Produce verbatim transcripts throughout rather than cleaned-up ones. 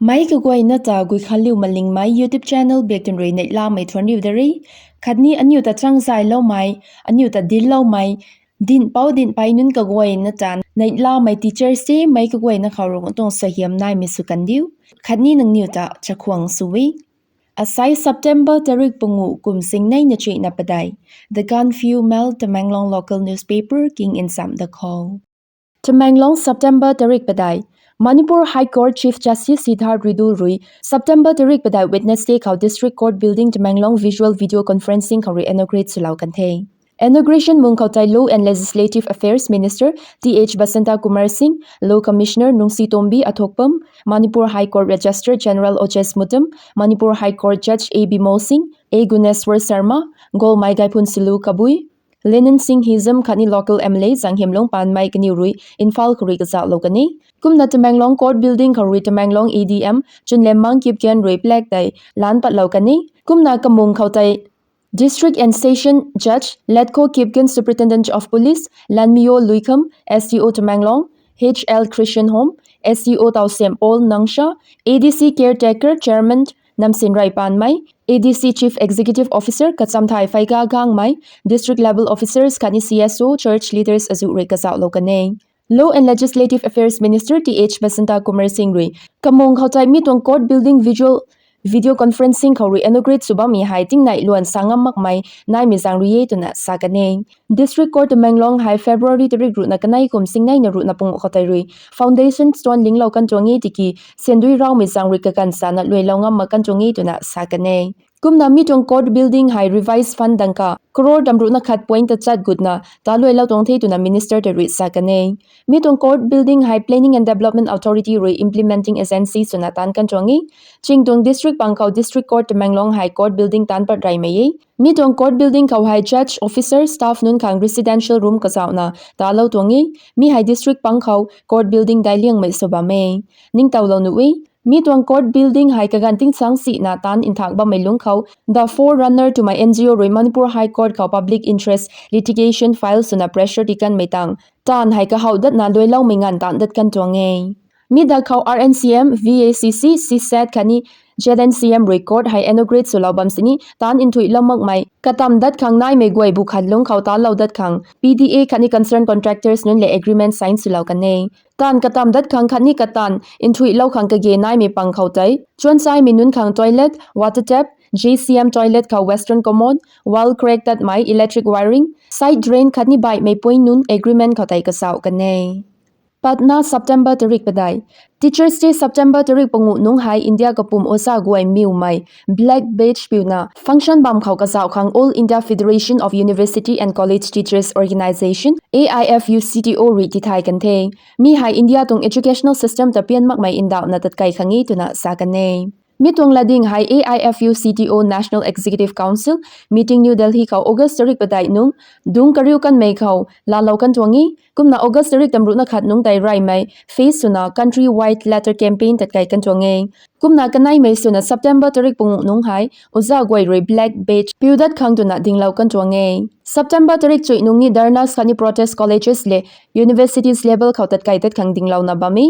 Meic kaguayna ta Guikhanliu Malingmei YouTube channel biak tun rui neihlamei thuanriu da re. Khatni aniu ta changzayloumei, aniu ta dinloumei, dinhpouc dinhpei nunc kaguayna ta neihlamei teachers te meic kaguayna khou rui tuang suaihiam naimei sw kan diu. Khatni nangniw ta chakhwang sw e. Asai September tarik panguh kum singneina chuihna padeih. The Gaanphiu Mail, Tamenglong local newspaper, king nsam da khou. Tamenglong, September tarik padeih. Manipur High Court Chief Justice Sidharth Ridu rui September tarik padeih Wednesday khou District Court Building Tamenglong visual video conferencing khou rui inaugurate swlou kan the. Inauguration mung khou tei Law and Legislative Affairs Minister Th Basanta Kumar Singh, Law Commissioner Nungsitombi Athokpam, Manipur High Court Registrar General Ojes Mutum, Manipur High Court Judge A Bimol Singh, A Guneswar Sharma, Golmei Gaiphun Silu Kabui, Lenen Singh Hizam khatni local M L A Zanghiamlung Panmei kaniw rui Imphal khou rui kazauhlou kan e. Kumna Tamenglong Court Building khou rui Tamenglong A D M Chunlemmang Kipgen rui flag tei lan patlou kan e. Kumna kamung khou tei District and Session Judge Letko Kipgen, Superintendent of Police Lanmiyo Luikham, S D O Tamenglong H L Christian Home, S D O Tawsem Paul Nangsha, A D C Caretaker Chairman Namsinrai Panmei, A D C Chief Executive Officer Kachamthai Phaika Gangmei, District Level Officers khatni C S O, Church Leaders azuh rui kazauhlou kan e. Law and Legislative Affairs Minister Th Basanta Kumar Singh rui kamung khou tei mi tuang Court Building visual video conferencing khou rui inaugurate sw bammei hei tingneih luan sa ngam makmei naimei zaeng rui e twna sa kan e. District Court Tamenglong hei February tarik ruhna kanei kum singneina ruhna panguh khou tei rui foundation stone linglou kan tuang e tiki sandui raumei zaeng rui kaganv sana luailou ngam mak kan tuang e twna sa kan e. Kumna mi tuang Court Building hei revise fund dangka crore dam ruhna khat point tachat gutna ta luailou tuang the twna Minister tei rui sa kan e. Mi tuang Court Building hei Planning and Development Authority rui implementing agency swna taanc kan tuang e. Ching tuang district pang khou District Court Tamenglong hei Court Building taanc pat reymei e. Mi tuang Court Building khou hei judge, officer, staff nunc khang residential room kazauhna talou tuang e. Mi hei district pang khou Court Building daic liangmei sw bam e. Ningtowlou nuh e. Mi tuang Court Building hei kaganv tingsaeng sina taanc nthak bammei lungc khou The Forerunner to My N G O rui Manipur High Court khou public interest litigation file swna pressure tikanmei tang taanv hei kahouh datna luailoumei nganv taanc dat kan tuang e. Mi da khou R N C M, V A C C, C SAT khatni Z N C M rui court hei inaugurate swlou bam sini taanc nthuihlou makmei katam dat khang naimei guay bu khat lungc khou talou dat khang P D A khatni concerned contractors nunc le agreement sign swlou kan e. Taanv katam dat khang khatni kataanv nthuihlou khang kage naimei pang khou tei chuansaimei nunc khang toilet, water tap, J C M toilet khou western commode, wall crack tatmei, electric wiring, side drain khatni baihmei point nunc agreement khou tei kazauh kan e. Patna, September tarik padeih. Teachers' Day September tarik panguh nungc hei India kapwm oza guay miwmei Black Badge piuna function bam khou kazauh khang All India Federation of University and College Teachers Organisation, A I F U C T O rui tithay kan the. Mi hei India tuang educational system ta pian makmei ndauhna tatkai khang e twna sa kan e. Mi tuang latding hei A I F U C T O National Executive Council meeting New Delhi khou August tarik padeih nung dungc kariu kanmei khou laalou kan tuang e. Kumna August tarik tamruhna khat nungc tei reymei phase swna countrywide letter campaign tatkai kan tuang e. Kumna kaneimei swna September tarik panguh nungc hei oza guay rui Black Badge piu dat khang twna dinglou kan tuang e. September tarik chuih nungc ni dharnas khatni protest colleges le universities level khou tatkai tat khang dinglouna bam e.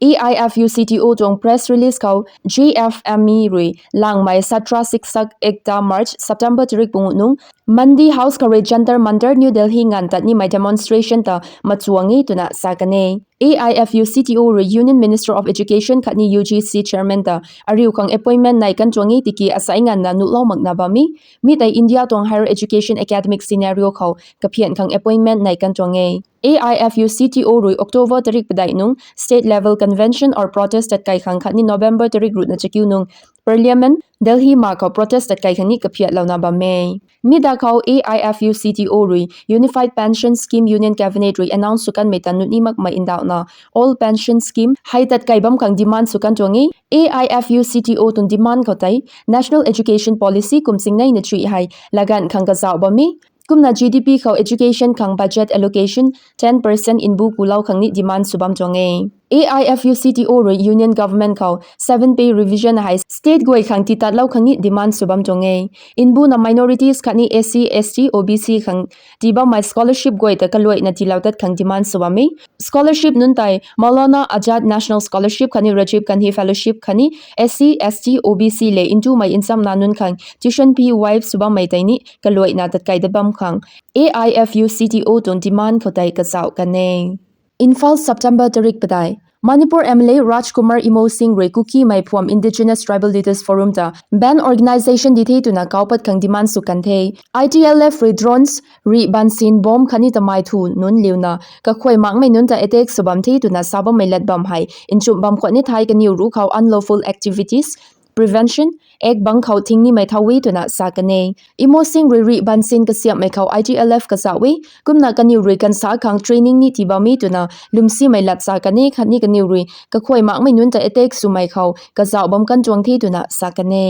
A I F U C T O tuang press release khou J F M E rui langmei Chhatra Shiksha Ekta March September tarik panguh nungc Mandi House khou rui Jantar Mantar New Delhi nganv tat nimei demonstration ta machuang e twna sa kan e. A I F U C T O rui Union Minister of Education khatni U G C Chairman ta ariu khang appointment nei kan tuang e tiki asai nganvna nuhlou makna bam e. Mi tei India tuang higher education academic scenario khou kaphian khang appointment nei kan tuang e. A I F U C T O rui October tarik padeih nung state level convention or protest tatkai khang khatni November tarik ruhna chakiu nung Parliament Delhi ma khou protest tatkai khang ni kaphiatlouna bam e. Mi da khou A I F U C T O rui Unified Pension Scheme Union Cabinet rui announce sw kanmei ta nuh ni makmei ndauhna all pension scheme hei tatkai bam khang demand sw kan tuang e. A I F U C T O tuang demand khou tei National Education Policy kum singneina chuih hei laganv khang kazauh bam e. Kumna G D P khou education khang budget allocation ten percent nbu kulou khang ni demand sw bam tuang e. AIFUCTO rui Union Government khou seven pay revision hei state guay khang titatlou khang ni demand sw bam tuang e. Nbuna minorities khatni SC, ST, OBC khang tii bammei scholarship guay ta kaluaina tiilou tat khang demand sw bam e. Scholarship nunc tei Maulana Azad National Scholarship khatni Rajiv Gandhi Fellowship khatni SC, ST, OBC le ntumei nchamna nunc khang tuition fee waive sw bammei tei ni kaluaina tatkai dat bam khang AIFUCTO tuang demand khou tei kazauh kan e. Imphal, September tarik padeih. Manipur MLA Rajkumar Imosing rui Kukimei phuam Indigenous Tribal Leaders Forum ta ban organisation di the twna kaupat khang demand sw kan the. ITLF rui drones rih bansin bomb khatni tamei thu nunc liuna kakhuay makmei nunc ta attack sw bam the twna sa bammei lat bam hei nchumh bam khwan ni thei kaniw ruc khou Unlawful Activities Prevention Act bang khou thingnimei thau e twna sa kan e. Imosing rui rih bansin kasiamhmei khou ITLF kazauh e, kumna kaniw rui kansa khang training ni tii bam e twna lwmsimei lat sa kan e khatni kaniw rui kakhuay makmei nunc ta attack swmei khou kazauh bam kan tuang the twna sa kan e.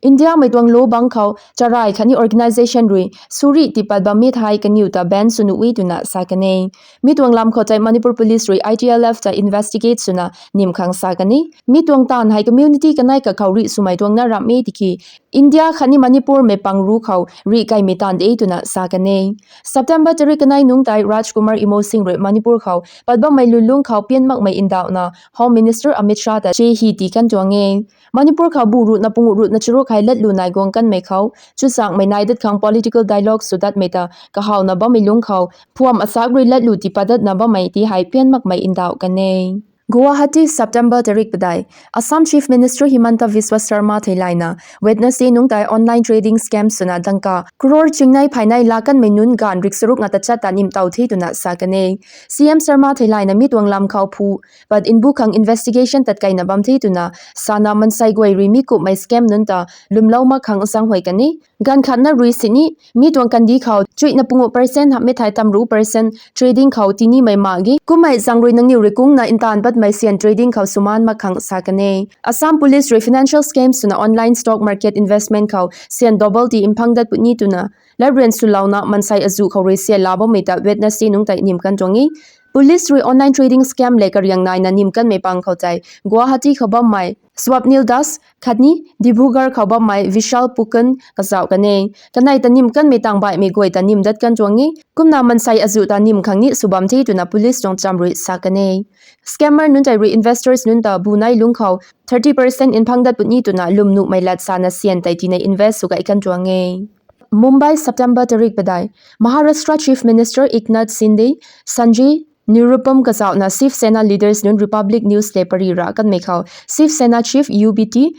Indiamei tuang law bang khou charai khatni organisation rui suri tipat bam e thei kaniw ta ban sw nuh e twna sa kan e. Mi tuang lam khou tei Manipur Police rui ITLF ta investigate swna nim khang sa kan e. Mi tuang taanv hei community kanei kakhou rih swmei tuang na ramh e tiki India khatni Manipur mei pang ruc khou rih kaimei taanv de twna sa kan e. September tarik kanei nungc tei Rajkumar Imosing rui Manipur khou pat bammei lulung khou pian makmei ndauhna Home Minister Amit Shah ta che hi tii kan tuang e. Manipur khou bu ruhna punguh ruhna charuk hei latlu nai guang kanmei khou chuzaenghmei nai dat khang political dialogue sw datmei ta kahawna bammei lungc khou phuam asak rui latlu tipat datna bammei ti hei pian makmei ndauh kan e. Guwahati, September tarik padeih. Assam Chief Minister Himanta Biswa Sarma theilayna Wednesday nungc tei online trading scam swna dangka crore chingnei phaynei laa kanmei nunc gaanv rik saruk na tachat ta nimtow the twna sa kan e. CM Sarma theilayna mi tuang lam khou phu pat nbu khang investigation tatkaina bam the twna sana mansei guay rui mi kumhmei scam nunc ta lwmlou mak khang zaenghuay kan e. Ganv khatna rui sini mi tuang kandih khou chuihna punguh percent hamhmei thei tamruh percent trading khou tinimei mak ge. Kummei zaeng rui nangniw rui kungna ntaanv patmei syan trading khou swmaan mak khang sa kan e. Assam Police rui financial scam swna online stock market investment khou syan double ti mphang dat puni twna latryan swlouna mansei azuh khou rui syan laa bammei ta Wednesday nungc tei nim kan tuang e. Police rui online trading scam le kariang naina nim kanmei pang khou tei Guwahati khou bammei Swapnil Das khatni Dibrugarh khou bammei Vishal Phukan kazauh kan e. Kanei ta nim kanmei tang baihmei guay ta nim dat kan tuang e. Kumna mansei azuh ta nim khang ni sw bam the twna police tuang cham rui sa kan e. Scammer nunc tei rui investors nunc ta bu nai lungc khou thirty percent mphang dat puni twna lwm nuhmei lat sana syan tei tina invest sw gay kan tuang e. Mumbai, September tarik padeih. Maharashtra Chief Minister Eknath Shinde, Sanjay Nirupam kazauhna Shiv Sena leaders nunc Republic News le pary ra kanmei khou Shiv Sena Chief UBT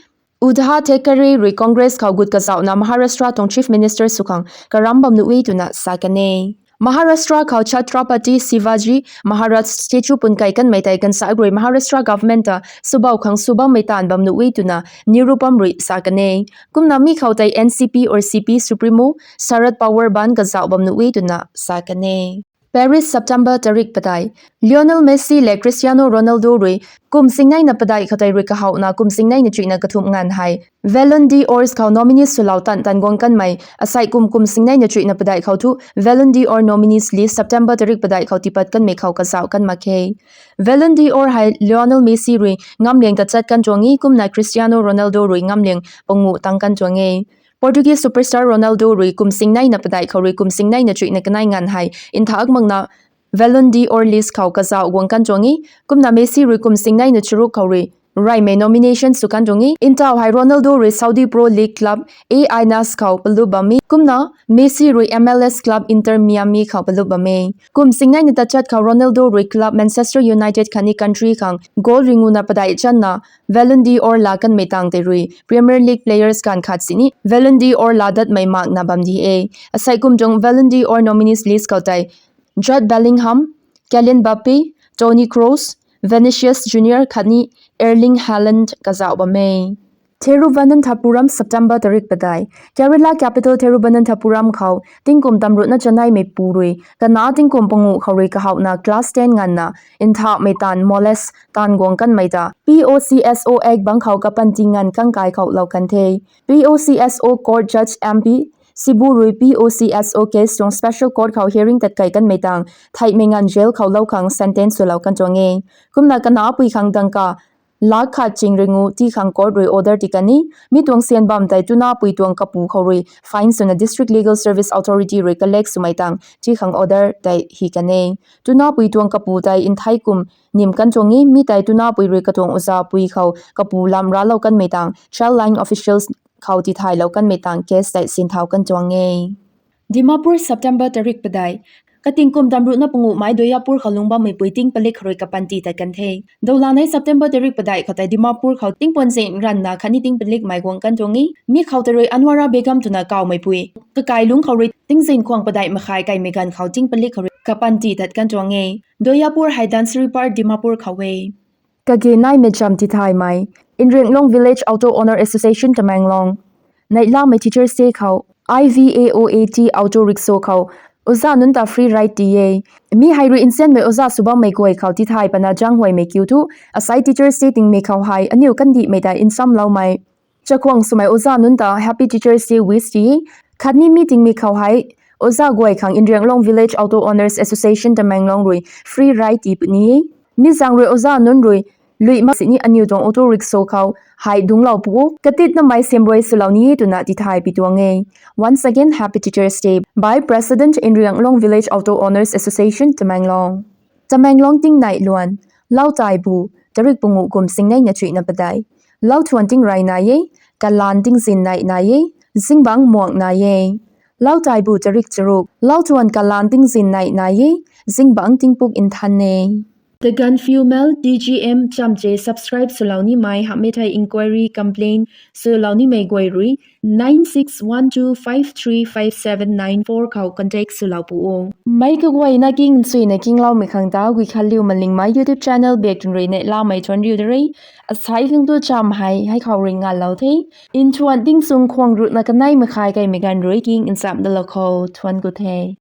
Uddhav Thackeray rui Congress khou gut kazauhna Maharashtra tuang Chief Minister sw khang karam bam nuh e twna sa kan e. Maharashtra khou Chhatrapati Shivaji Maharaj statue pun kai kanmei tei kansa rui Maharashtra government ta swbou khang sw bammei taanv bam nuh e twna Nirupam rui sa kan e. Kumna mi khou tei NCP or CP Supremo Sharad Pawar ban kazauh bam nuh e twna sa kan e. Paris, September tarik padeih. Lionel Messi le Cristiano Ronaldo rui kum singneina padeih khou tei rui kahawhna kum singneina chuihna kathumh nganv hei Ballon d'Or khou nominees swlou tan tan guang kanmei asei kum kum singneina chuihna padeih khou thu Ballon d'Or nominees list September tarik padeih khou tipat kanmei khou kazauh kan mak khe. Ballon d'Or hei Lionel Messi rui ngamliang tachat kan tuang e, kumna Cristiano Ronaldo rui ngamliang panguh tang kan tuang e. Portuguese superstar Ronaldo rui kum singneina padeih khou rui kum singneina chuihna kanei nganv hei nthak makna Ballon d'Or list khou kazauh guang kan tuang e, kumna Messi rui kum singneina charuk khou rui reymei nomination sw kan tuang e. Ntaw hei Ronaldo rui Saudi Pro League club Al Nassr khou palup bam e, kumna Messi rui M L S club Inter Miami khou palup bam e. Kum singneina tachat khou Ronaldo rui club Manchester United khatni country khang goal ringuna padeih channa Ballon d'Or laa kanmei tang tei rui Premier League players ganv khat sini Ballon d'Or laa datmei makna bam di e. Asei kum tuang Ballon d'Or nominees list khou tei Jude Bellingham, Kylian Mbappe, Toni Kroos, Vinicius Junior khatni Erling Haaland kazauh bam e. Thiruvananthapuram, September tarik padeih. Kerala capital Thiruvananthapuram khou tingkum tamruhna chaneimei pu rui kana tingkum panguh khou rui kahawhna class ten nganvna nthakmei taanv molest taanv guang kanmei ta POCSO Act bang khou kapanty nganv kangkai khou lou kan the. POCSO Court Judge M P Sibu rui P O C S O case tuang special court khou hearing tat kai kanmei tang theihmei nganv jail khou lou khang sentence swlou kan tuang e. Kumna kanapui khang dangka lakh khat ching ringu ti khang court rui order ti kan e. Mi tuang syan bam tei tunapui tuang kapu khou rui fine swna District Legal Service Authority rui collect swmei tang ti khang order tei hi kan e. Tunapui tuang kapu tei nthai kum nim kan tuang e. Mi tei tunapui rui katuang oza pui khou kapu lam raclou kanmei tang Childline officials khou tithaylou kanmei tang case tei sinthau kan tuang e. Dimapur, September tarik padeih. Kating kum tamruhna panguhmei Doyapur khou lungc bammeipui ting palik khou rui kapanty tat kan the. Dowlanei September tarik padeih khou tei Dimapur khou tingpuan zing ranvna khatni ting palikmei guang kan tuang e. Mi khou tei rui Anwara Begum twna kawmeipui kakai lungc khou rui tingzin khwang padeih makhai kaimei ganv khou ting palik khou rui kapanty tat kan tuang e. Doyapur hei Dhansiri Park, Dimapur khou e. Kage naimei cham tithaymei, Inrianglong Village Auto Owner Association Tamenglong, neihlamei Teachers' Day khou, I V A O A T auto rickshaw khou oza nunc ta free ride ti e. Mi hei rui nzianmei oza sw bammei guay khou tithay pana zaenghuaymei kiu thu, asai Teachers' Day tingmei khou hei aniu kandihmei ta nsamloumei chakhwang swmei oza nunc ta Happy Teachers' Day wish ti e. Khatni mi tingmei khou hei oza guay khang Inrianglong Village Auto Owners Association Tamenglong rui free ride ti puni e. Mi zaeng rui oza nunc rui lui mak sini aniu tuang auto rickshaw khou hei dungclou pu o, katitnamei siamruai swlou ni e twna tithay pi tuang e. Once again, Happy Teachers' Day by President, Inrianglong Village Auto Owners Association, Tamenglong. Tamenglong tingnai luan, Lautaibu, tarik panguh kum singneina chuihna padeih. Lauthuan tingrey nai e, kalaan tingzin neih nai e, zingbangc muang nai e. Lautaibu tarik charuk, lauthuan kalaan tingzin neih nai e, zingbangc tingpuk nthan e. The Gaanphiu Mail, T G M, chamche subscribe swlou nimei hamhmei thei inquiry, complaint swlou nimei guay rui nine six one two five three five seven nine four khou contact swlou pu o. Meic kaguayna king nchuina kingloumei khang ta Guikhanliu Malingmei YouTube channel bak tuang rui neihlamei thuanriu da re. Asai king tu cham hei hei khou rui ngalou the. Nthuan tingchung khwang ruhna kanei makhai kaimei ganv rui king nchamh dalou khou thuan ku the.